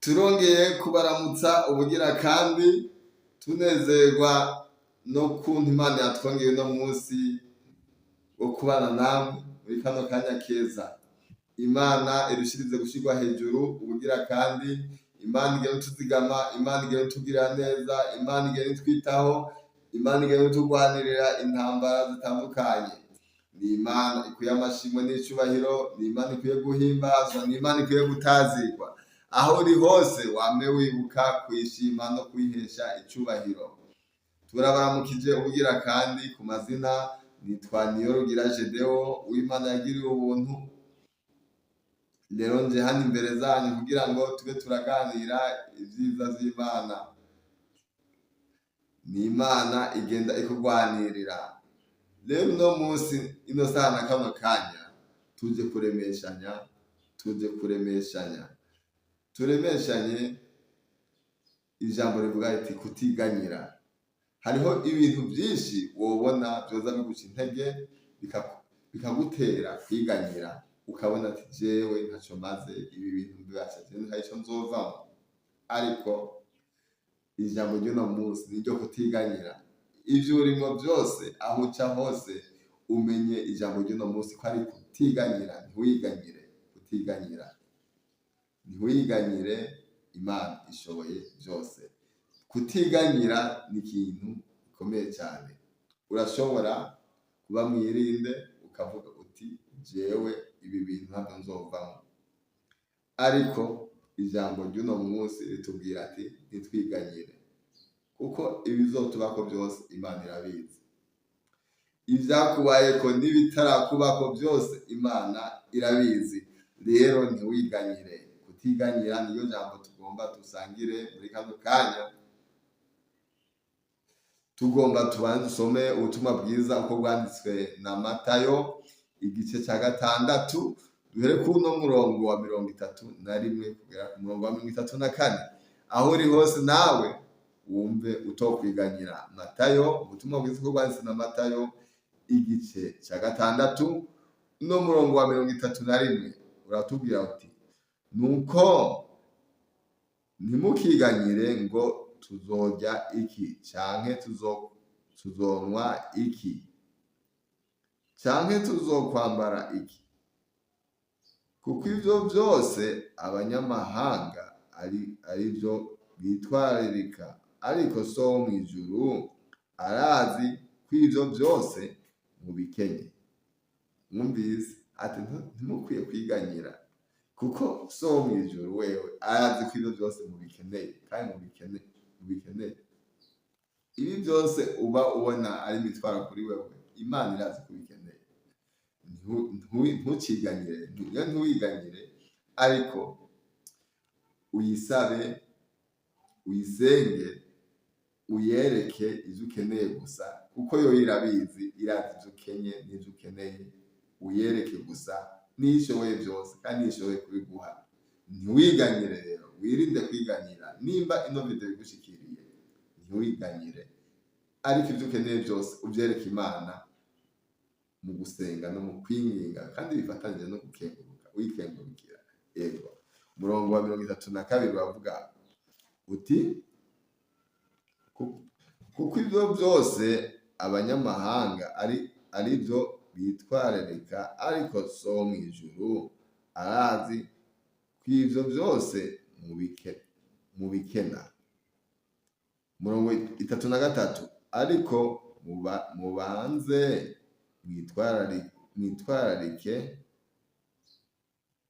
Turongeye kubaramutsa ubugira kandi tunezerwa no kuntu Imana yatwongeye uno munsi wo kubana namwe muri kano kanya keza. Imana irushirize gushirwa hejuru ubugira kandi, Imana igenda ituzigama, Imana igenda itugirira neza, Imana igenda itwitaho, Imana igenda itugwanirira intambara zitandukanye. Ni Imana ikwiye amashimwe n'icubahiro, ni Imana ikwiye guhimbazwa, ni Imana ikwiye gutazirwa. Aho uri hose wame wibuka kuyishima no kuyihesha icubahiro. Turabaramukije ubugira kandi ku mazina nitwa Niyorugira Gedeon, uw'Imana yagiriye ubuntu. Rero nje hano imbere zanyu kugira ngo tube turaganira ivyiza vy'Imana. Ni Imana igenda ikugwanirira. Rero uno munsi, ino saha na kano kanya, tuje kuremeshanya, tuje kuremeshanya. Turemeshanye ijambo rivuga riti kutiganyira. Hariho ibintu vyinshi wobona vyoza biguca intege, bikagutera kwiganyira, ukabona ati jewe ntaco maze, ibi bintu mbibasha, jewe ntaco nzovamwo. Ariko ijambo ry'uno munsi ni iryo kutiganyira. Ivyo urimwo vyose, aho uca hose, umenye ijambo ry'uno munsi ko ari kutiganyira. Ntiwiganyire, kutiganyira. Ntiwiganyire, Imana ishoboye vyose. Kutiganyira ni ikintu gikomeye cane. Urashobora kuba mwirinde ukavuga uti jewe ibi bintu ntabwo nzovamwo. Ariko ijambo ry'uno munsi ritubwira ati ntitwiganyire, kuko ibizotubako vyose Imana irabizi. Ivyakubayeko n'ibitarakubako vyose Imana irabizi. Rero ntiwiganyire. Kutiganyira niyo jambo tugomba dusangire muri kano kanya. Tugomba tubanze dusome ubutumwa bwiza uko bwanditswe na Matayo, igice ca 6, duhere kuri uno murongo wa 31 kugera ku murongo wa 34. Aho uri hose nawe wumve utokwiganyira. Matayo, ubutumwa bwiza uko bwanditswe na Matayo, igice ca 6, uno murongo wa 31 uratubwira uti: nuko ntimukiganyire ngo tuzorya iki, canke tuzonwa iki, canke tuzokwambara iki, kuko ivyo vyose abanyamahanga ari vyo bitwararika, ariko So wo mw'ijuru arazi ko ivyo vyose mubikenye. Mwumvise ati ntimukwiye kwiganyira, kuko So wo mw'ijuru wewe arazi ko ivyo vyose mubikeneye, kandi mubikeneye. Ibi vyose uba ubona ari imitwaro kuri wewe, Imana irazi ko ubikeneye. Ntuciganyire, ntiwiganyire, ariko uyisabe, uyisenge, uyereke ivyo ukeneye gusa, kuko yo irabizi, irazi ivyo ukenye n'ivyo ukeneye. Uyereke gusa, niyo ishoboye vyose kandi niyo ishoboye kubiguha. Ntiwiganyire rero, wirinde kwiganyira. Nimba ino video igushikiriye, ntiwiganyire, ariko ivyo ukeneye vyose uvyereke Imana mu gusenga no mu kwinginga, kandi bifatanyije no gukenguruka, wikengurukira. Yego, umurongo wa 32 uravuga uti: kuko ivyo vyose abanyamahanga ari vyo bitwararika, ariko So wo mw'ijuru arazi ko ivyo vyose mubikena. Umurongo 33: ariko mubanze mwitwararike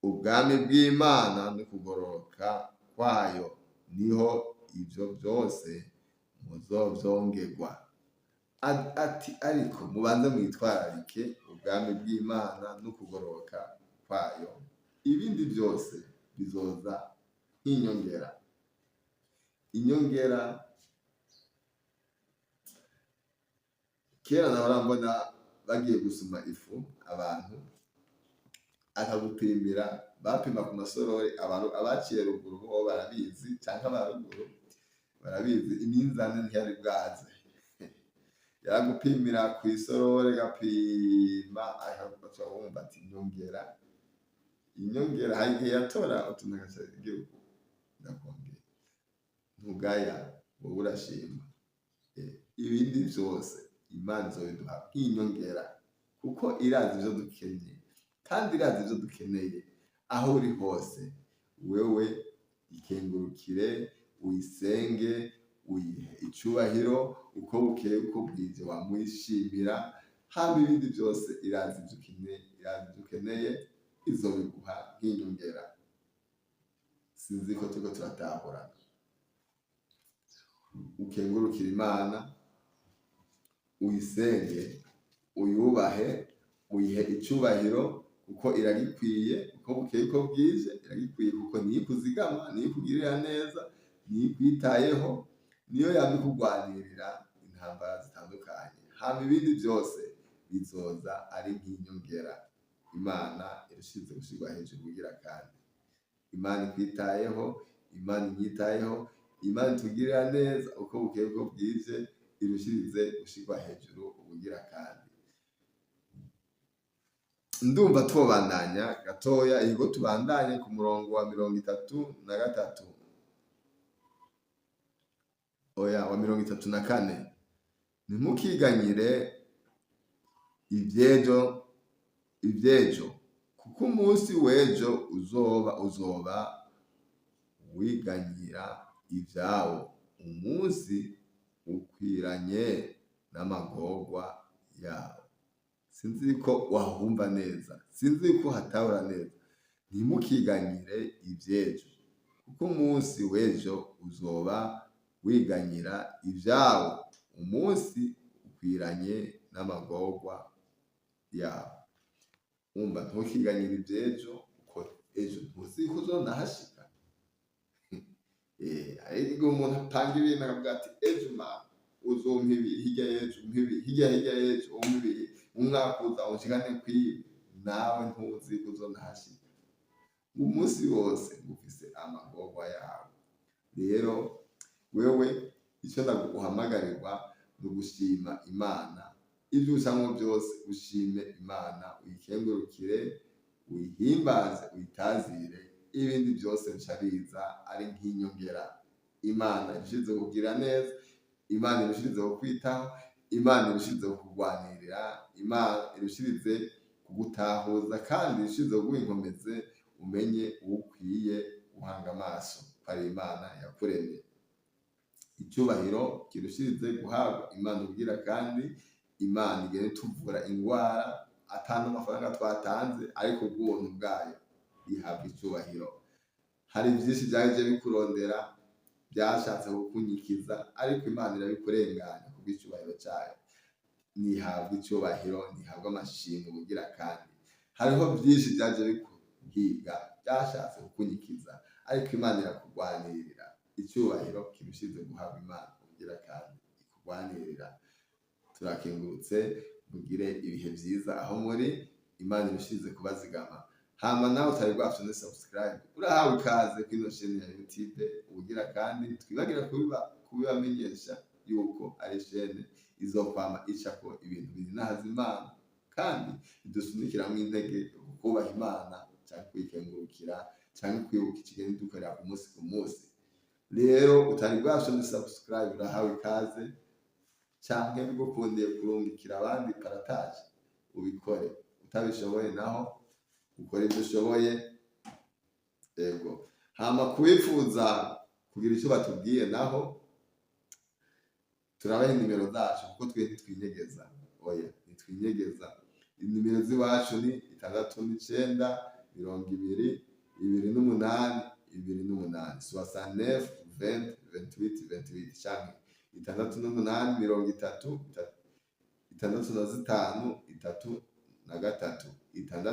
ubwami bw'Imana no kugororoka kwayo, niho ivyo vyose muzovyongerwa. Ati ariko mubanze mwitwararike ubwami bw'Imana no kugororoka kwayo, ibindi vyose bizoza nk'inyongera. Inyongera, kera nahora mbona bagiye gusuma ifu, abantu akagupimira, bapima ku masorori. Abantu abaciye ruguru bo barabizi, canke abaruguru barabizi, iminzani ntiyari bwaze. Yaragupimira kw'isorori, agapima, akaca wumva ati inyongera, inyongera. Hari igihe yatora utuntu agaca agira uku. Ntugaya, wowe urashima. Ibindi vyose Imana izobiduha nk'inyongera, kuko irazi ivyo dukenye kandi irazi ivyo dukeneye. Aho uri hose wewe ikengurukire, uyisenge, uyihe icubahiro, uko bukeye uko bwije wamwishimira. Hama ibindi vyose irazi ivyo ukeneye, irazi ivyo ukeneye, izobiguha nk'inyongera. Sinzi ko turiko turatahurana. Ukengurukire Imana, uyisenge, uyubahe, uyihe icubahiro, kuko iragikwiye. Uko bukeye uko bwije iragikwiye, kuko niyo ikuzigama, niyo ikugirira neza, niyo ikwitayeho, niyo yama ikugwanirira intambara zitandukanye. Hama ibindi vyose bizoza ari nk'inyongera. Imana irushize gushirwa hejuru kugira kandi Imana ikwitayeho, Imana inyitayeho, Imana itugirira neza uko bukeye uko bwije, irushirize gushirwa hejuru ubugira kandi. Ndumva twobandanya gatoya. Yego, tubandanye ku murongo wa 33, oya, wa 34. Ntimukiganyire ivyejo, kuko umunsi w'ejo uzoba wiganyira ivyawo. Umunsi ukwiranye n'amagorwa yawo. Sinzi ko wahumva neza, sinzi ko hatahura neza. Ntimukiganyire ivyejo, kuko umunsi w'ejo uzoba wiganyira ivyawo. Umunsi ukwiranye n'amagorwa yawo. Umva, ntukiganyire ivyejo, kuko ejo ntuzi ko uzonahashika. Hari igihe umuntu apanga ibintu akavuga ati: "Ejo ma uzompa ibi, hirya y'ejo umpa ibi, hirya y'ejo umpa ibi, umwaka uza unshikane kwibi." Nawe ntuzi ko uzonahashika. Umunsi wose ufise amagorwa yawo. Rero wewe ico ndaguhamagarirwa ni ugushima Imana. Ivyo ucamwo vyose ushime Imana, uyikengurukire, uyihimbaze, uyitazire. Ibindi vyose bica biza ari nk'inyongera. Imana irushirize kugira neza, Imana irushirize kukwitaho, Imana irushirize kukugwanirira, Imana irushirize kugutahuza, kandi irushirize kuguha inkomezi, umenye uwo ukwiye guhanga amaso, ko ari Imana yakuremye. Icyubahiro kirushirize guhabwa Imana ubwira kandi. Imana igende ituvura ingwara ata n'amafaranga twatanze, ariko ubw'ubuntu bwayo ihabwa icubahiro. Hari vyinshi vyaje bikurondera, byashatse kukunyikiza, ariko Imana irabikurenganya kubw'icubahiro cayo. Nihabwa icubahiro, nihabwa amashimwe bugira kandi. Hariho vyinshi vyaje bikuhiga, byashatse kukunyikiza, ariko Imana irakugwanirira. Icyubahiro kirushize guhabwa Imana kugira kandi ikugwanirira. Turakengurutse, mugire ibihe vyiza aho muri. Imana irushize kubazigama. Hama nawe utari bwafyonde subscribe, urahawe ikaze kuri ino chaîne ya YouTube ubugira kandi. Twibagira kubibamenyesha yuko ari chaîne izokwama icako ibintu bininahaza Imana kandi idusunikiramwo intege yo kubaha Imana, canke kuyikengurukira, canke kwibuka ikigenda dukorera ku munsi ku munsi. Rero utari bwafyonde subscribe, urahawe ikaze, canke bigukundiye kurungikira abandi partage, ubikore. Utabishoboye naho, ukora ibyo ushoboye. Ego, hama kubifuza kugira icyo batubwiye naho, turabaha inimero zacu, kuko twe ntitwinyegeza, oya, ntitwinyegeza. Inimero z'iwacu ni 69 20 28 28, 69 20 28 28, canke 68 30 65 33, 68 30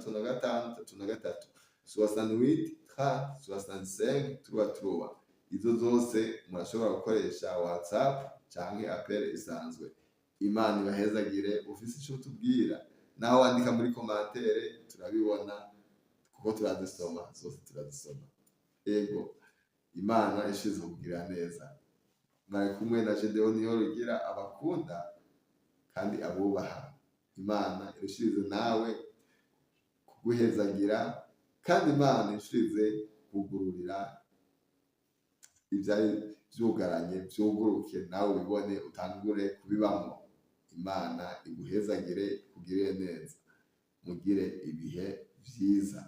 65 33, 68 30 65 trois trois. Izo zose murashobora gukoresha WhatsApp canke appel isanzwe. Imana ibahezagire. Ufise ico utubwira naho, wandika muri commentaire, turabibona kuko turazisoma zose, turazisoma. Ego, Imana ishize kugira neza. Mwari kumwe na Gedeon Niyorugira, abakunda kandi abubaha. Imana irushirize nawe kuguhezagira, kandi Imana irushirize kugururira. Ivyari vyugaranye vyuguruke, nawe ubibone, utangure kubibamwo. Imana iguhezagire, ikugirire neza, mugire ibihe vyiza.